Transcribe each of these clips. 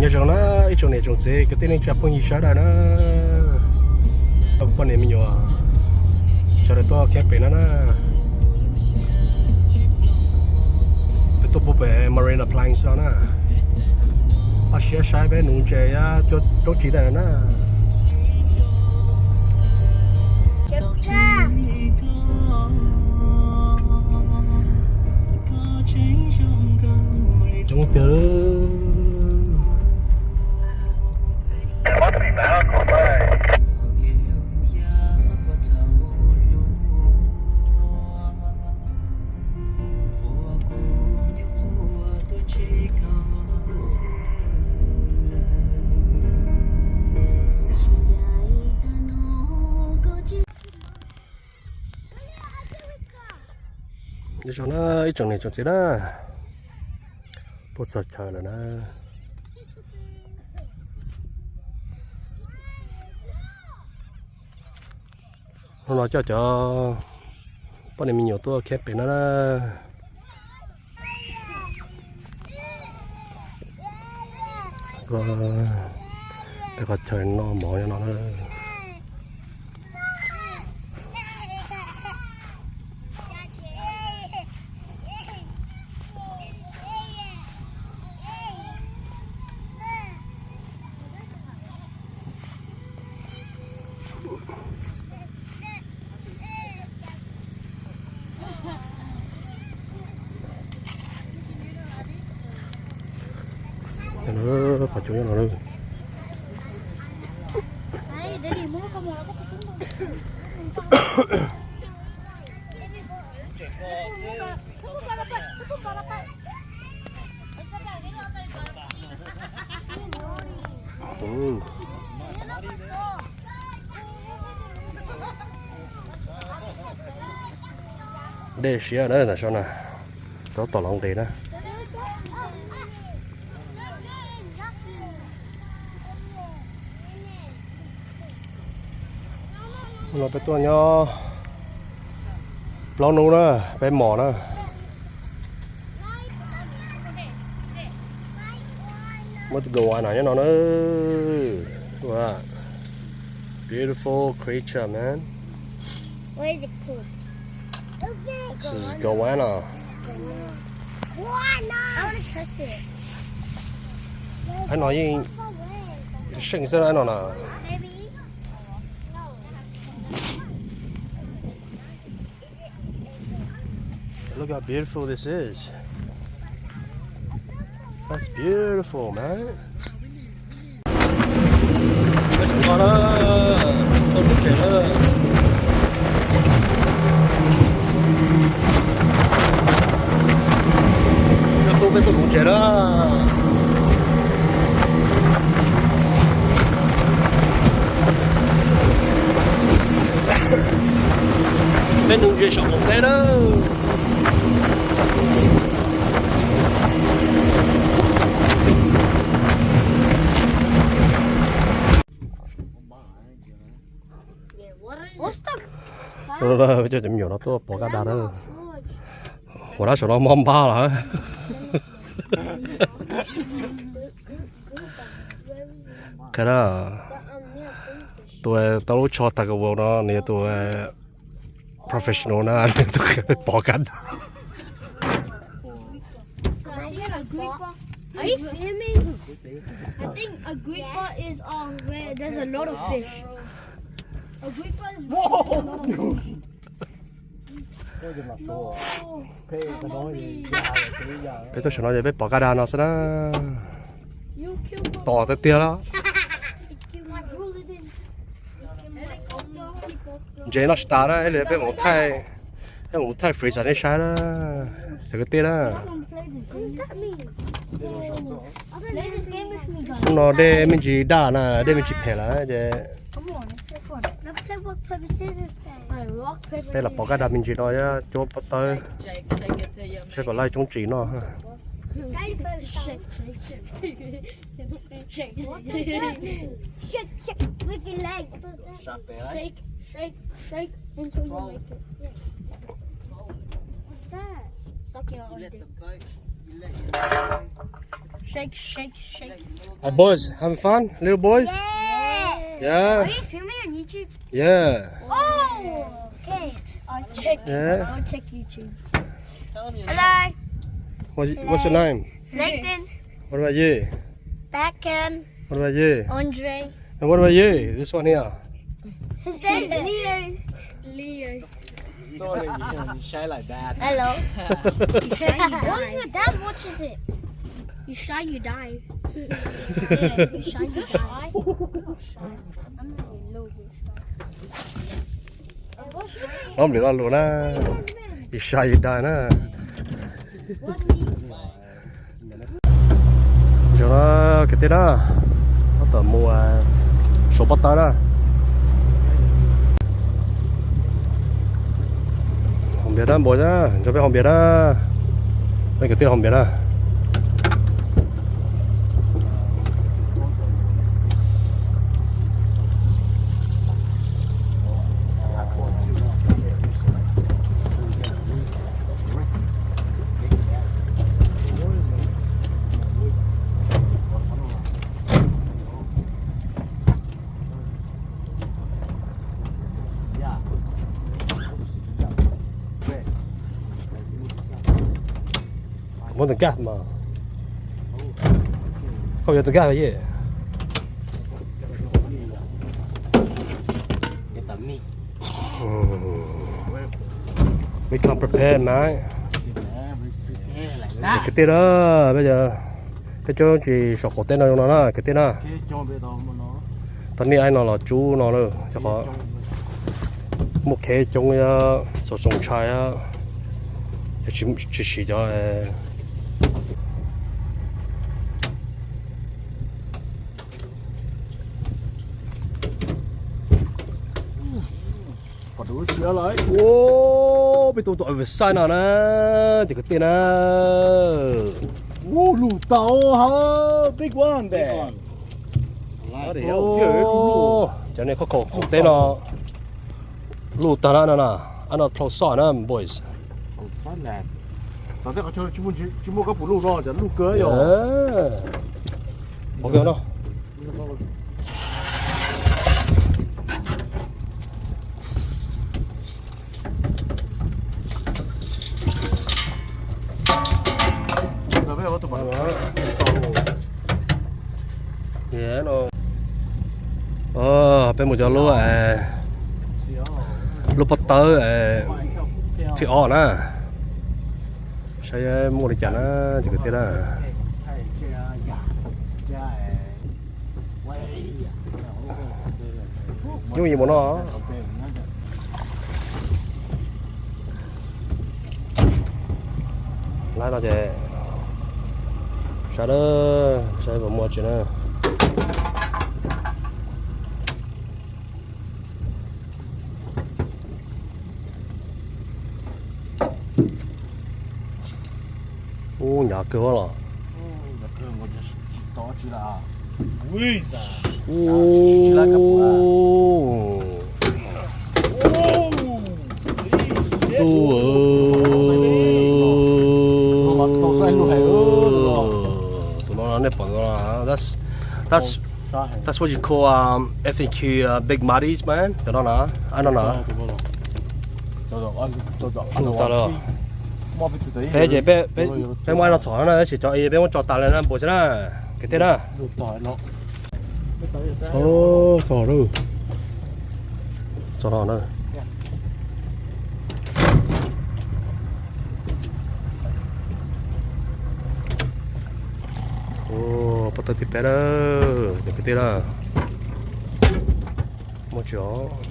Nyob zoo na ib tsoom niam tsoom txiv kwv tij neej tsa phooj ywg sawv daws na, poj niam me nyuam sawv daws tuaj camping no na. Peb tuaj puag pem Marina Plains no na. Pab siab saib peb nuv ntses thiab roob txiv tag na. Coob tiag. Nyob zoo na ib tsoom niam tsoom txiv na, tuaj txog chaw lawm na. Hnub no coj cov poj niam me nyuam tuaj camping no na. Qhov chaw noj mov nyob no na. Qhov cua nyob no. Dej siab na, tam sim no rov tom los nqis na. Hnub no peb tuaj nyob plaub hnub na, peb mos na. Muaj goanna nyob no na. Beautiful creature, man. What is it called? This is goanna. Goanna. I want to touch it. Phab no yeej seej xwb no na. Baby. No. Look how beautiful this is. That's beautiful, man. Peb tseem noj na, tuaj nuv ntses na. Nyob tub peb tuaj nuv ntses na. Peb nuv ntses saum qaum teb na. Peb coj cov me nyuam no tuaj pov kaj dag na. Ua dab saum no mob npab lawm. Qhia na, tus tau lub tsho tag kawg vau no nws yog tus professional na, nws tus pov kaj dag. Are you filming? I think a grouper is, um, where there's a lot of fish. A grouper is where there's a lot of fish. Peb tuaj saum no ces peb pov kaj dag no xwb na. Tom tiag tiag lawm. Ntses noj tsis tas na, ib li peb mus thaij, peb mus thaij freezer nej saib na, cov kwv tij na. Hnub no dej me ntsis daj na, dej me ntsis phem lawm ces peb los pov kaj dag me ntsis no thiab cuab pob tawb, saib puas laij tsoob tsis noj. Shake, shake, shake. Hey, boys, having fun? Little boys? Yeah. Yeah. Are you filming on YouTube? Yeah. Oh, okay. I'll check. Yeah. I'll check YouTube. Hello. What, what's your name? Nathan. What about you? Beckham. What about you? Andre. And what about you? This one here. His name's Leo. Leo. Sorry, you shine like that. Hello. You shy, you die. What if your dad watches it? You shy, you die. Yeah, you shy, you die. You're shy. I'm not a little bit shy. Ob lwm lo lus na, you shy, you die na. Zoo na, kwv tij na, tab tom mus, ah, suav pob tawb na. Haus npias dab npua na, nrog peb haus npias na. Peb kwv tij haus npias na. Muab tus kaj mas, koj yuav tus kaj ye. We come prepared, mate. Kwv tij na, peb, peb coob tsis saum qaum teb no zoo no na, kwv tij na. Tau niaj aib no los tsub no lawm, rau qhov muaj khev coob, txaus txaus ntshai, yog tsis siv cov. Peb tua tus oversize no na, ces kwv tij na. Lug tau ha, big one. Cov nej khob khaum qaum teb no, lug tag na no na, ab no dlhau xoj na boys. Tsis muaj kab pum lug no, lug kawg yog. Peb mus cov lub, lub pob tawb thib ob na, saib muaj li cas na, ces kwv tij na. Nyuj yim mus no. Lawm no ces saib, saib puas muaj tsis na. Ub, hnyav kawg los. Tus no nej pom no, that's, that's, that's what you call, um, F A Q, uh, big muddies, man. Cov no na, ab no na. Peb ces peb, peb muab ab no txhom na, tab sis cov peb muab tso tas li na, npua xwb na, kwv tij na. Txog no na. Pob tawb thib peb na, cov kwv tij na. Muaj tsis os.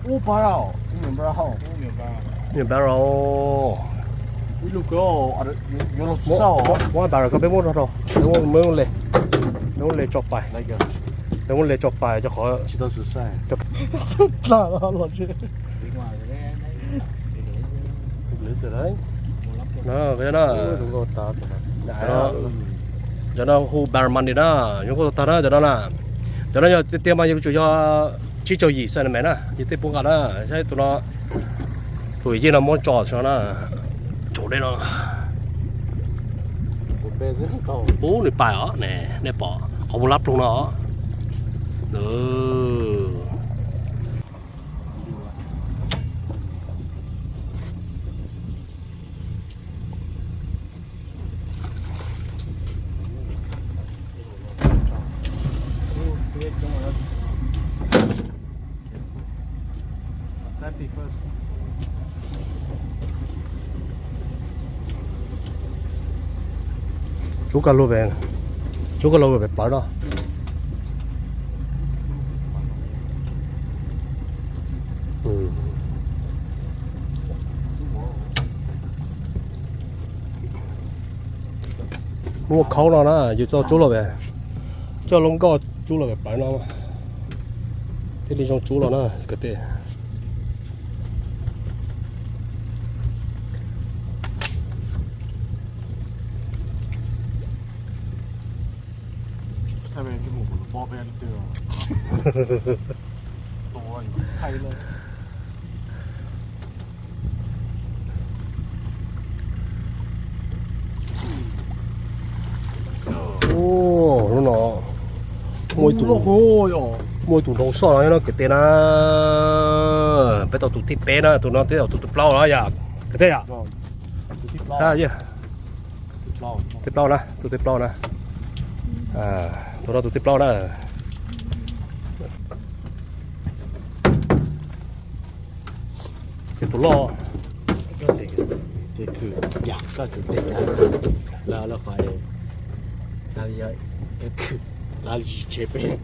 Ub, pab os, ub, me barrel. Ib lub kawg, yuav los txog. Muab barrel koj, peb muab rau, peb muab le, peb muab le tso pais, peb muab le tso pais rau qhov tsis tau txus saib. Txog dlawg los tsis. No, no. Cov no hu barramundi na, yog koj tag na cov no na. Cov no yog tiag tiag mas yus tsum yog tsib caug yim centimeter na, yus thiaj pub nqa na. Saib tus no, tus yeej no muab tso tso na, tsaus dej no. Ub, nws pais os ne, nej pom qhov muag lab ploog no. Tsub koj lub, tsub koj lub pem plawv no. Muaj khaub no na, yus txo tsub los pem, coj lub nkoj tsub los pem plawv no thiaj li zoo tsub los na kwv tij. Ub, hnub no muaj ib tug, muaj ib tug nroo soj no kwv tij na. Peb tau tus thib peb na, tus no twb yog tus thib plaub na yom kwv tij yom. Thib plaub na, tus thib plaub na. Tus no tus thib plaub na. Ces tus loj, koj tseem, koj tseem, lawv qhov, lawv tsis tseg peb.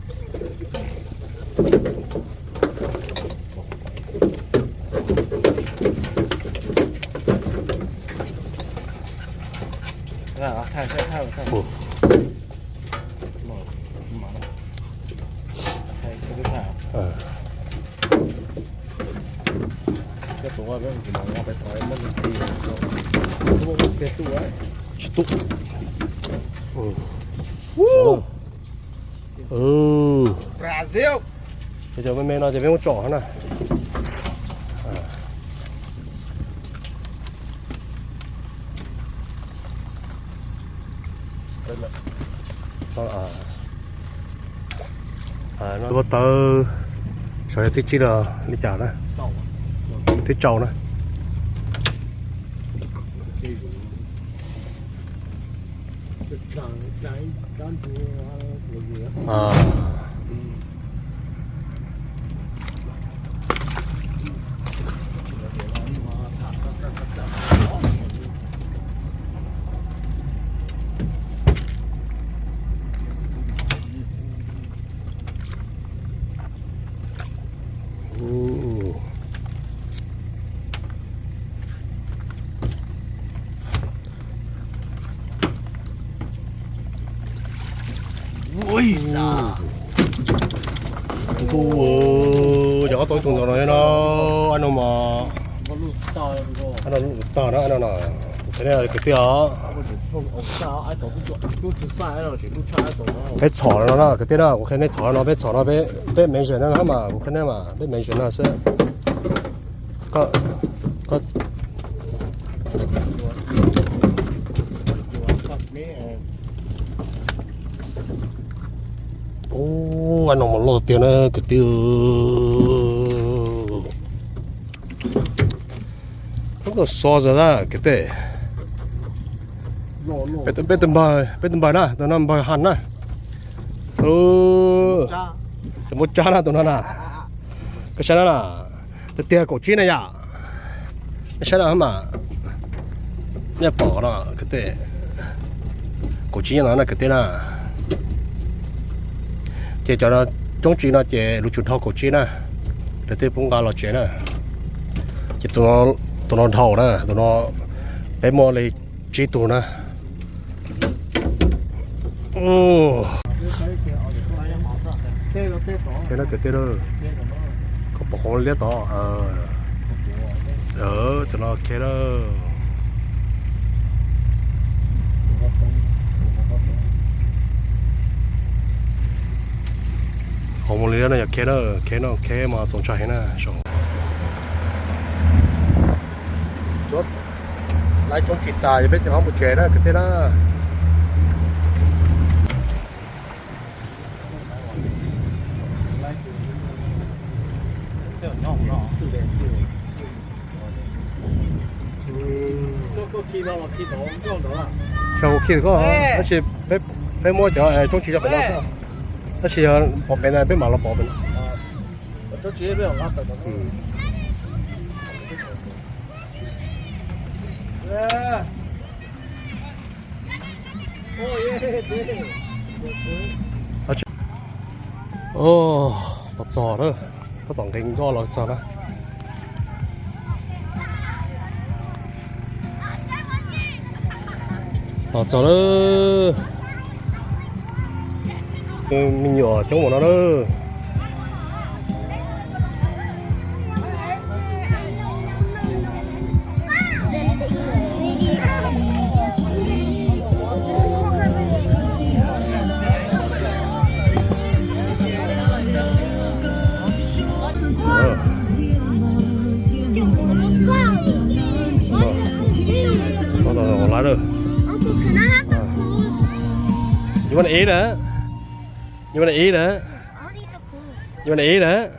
Tsis tu. Ces cov me me no ces peb muab tso na. Ko taw, saib yog thib tsib los li cas na, thib rau na. Ui, cov ob tug ntawd no, no, no, no, tag na, no, no, kuv qhia nej kwv tij os. Peb txhom no na kwv tij na, kuv qhia nej txhom no, peb txhom no, peb, peb measure no mas, kuv qhia nej mas, peb measure no xwb. Ub, no mas loj tiag na kwv tij. Koj xo zas kwv tij. Peb tus npawg, peb tus npawg na, tus no npawg Has na. Tsis muaj tsab na tus no na. Koj saib na, tiag tiag kaum tsib na yom. Nej saib na mas, nej pom no kwv tij, kaum tsib no na kwv tij na. Ces cov coob tsib no ces lawv tsum dhau kaum tsib na, lawv thiaj pub nqa los tsev na. Ces tus no dhau na, tus no peb muaj li tsib tug na. Koj pom qhov liab tod, cov no khe lawm. Mus li no yog kheb na, kheb no kheb mas txaus ntshai heev na saum. Lawv coob tsis tas yog peb cov qab mus tsev na kwv tij na. Tsis yog kuv khi koj, tab sis peb muab cov coob tsis cov pem no xwb, tab sis yog pom pem no peb mam los pom pem no. Los txog na, tab tom nqis nkoj los txog na. Los txog lawm. Me nyuam coob ua no na. Uncle, can I have the clothes? You want to eat it? You want to eat it? I want to eat the clothes. You want to eat it?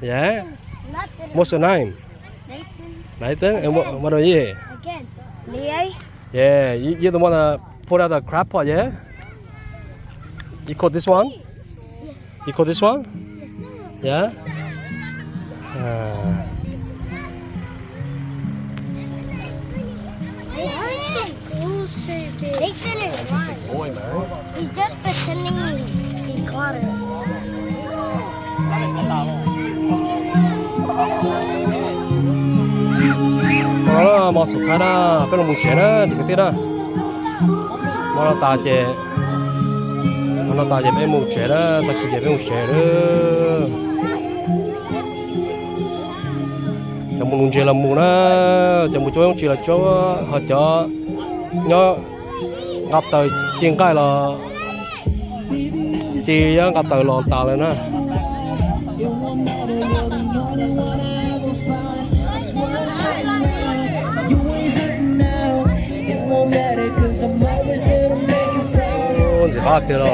Yeah. Yeah? Not the What's your name? Nathan. Nathan? And what, what are you? Again. Lily. Yeah, you, you're the one that pulled out the crab pot, yeah? You caught this one? You caught this one? Yeah? Uh, Why is the goose shaking? Nathan is lying. Boy, man. He's just pretending he, he caught it. Mos xum qab na, peb los mus tsev na, kwv tij na. Mos no tas ces, mos no tas ces peb mus tsev na, tag kis ces peb mus tsev na. Cov mus nuv ntses los mus na, cov mus cuab yooj tsis los cuab, ho cov nyob nqa taws ci nqaij los ci nqa taws los tas lawm na. Ntxim qab tiag los,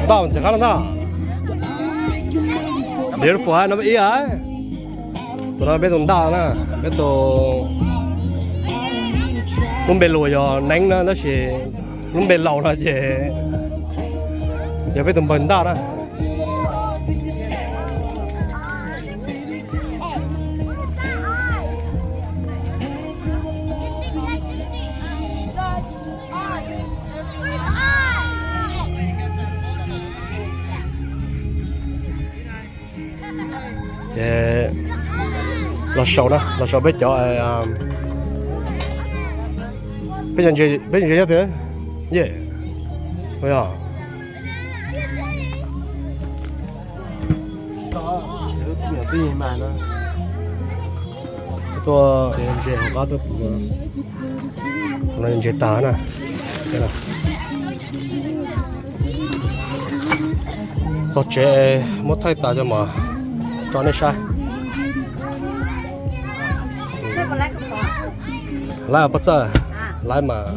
ntau ntxim qab los ntau. Beautiful ha, no ib ha. Tus no peb tus ntaj na, peb tus, lub npe luag yog neeb na tab sis lub npe laus no ces yog peb tus npawg ntaj na. Ces los saum na, los saum peb cov, peb cov ntses, peb cov ntses nyob twg? Yej, yog tuaj ntses hauv qab tuaj, ntses tag na. Txog tsev muab thaij tas cov mas tso nej saib. Laiv pob txawj, laiv mas,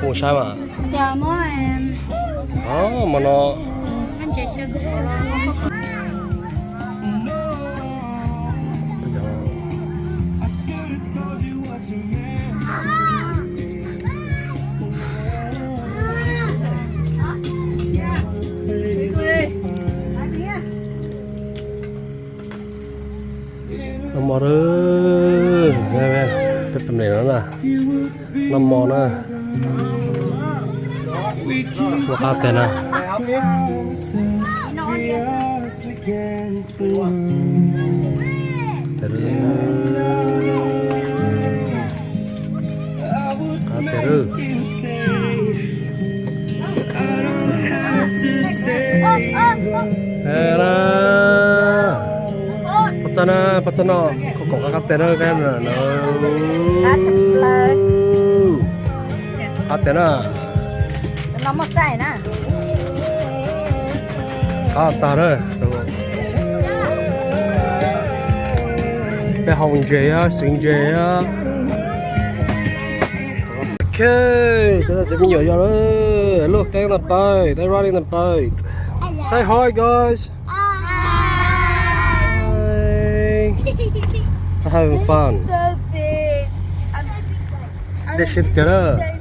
mus saib mas. Hmo no Noj mov, peb family no na, noj mov na, ua qab teg na. Qab teg. Pab txaj na, pab txaj no, koj kom qab teg na, qab teg na. No muaj txaij na. Qab tag na. Peb hau ntses, xwb ntses. Ok, cov me nyuam yog lawm, look, they're on the boat, they're riding the boat. Say hi, guys. Hi. They're having fun. Dej siab tiag na.